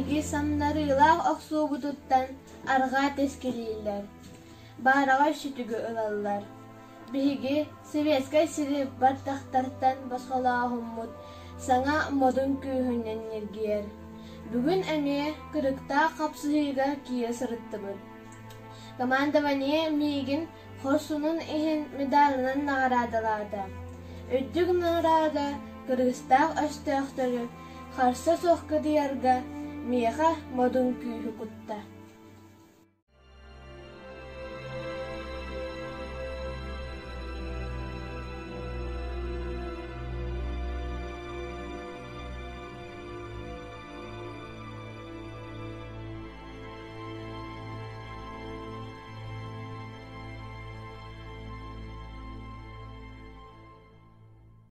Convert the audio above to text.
Биһиги самнарыылаах охсуубутуттан арҕаа тэскилииллэр, баараҕай сүтүгү ылаллар. Биһиги Советскай сири баттахтартан босхолооһуммут саҥа модун күүһүнэн ньиргийэр. Бүгүн эмиэ кырыктаах хапсыһыыга киирэ сырыттыбыт. Командование миигин хорсунун иһин медалынан наҕараадалаата. Үрдүк наҕараада кыргыстаах өстөөхтөрү харса суох кыдыйарга миэхэ модун күүһү кутта.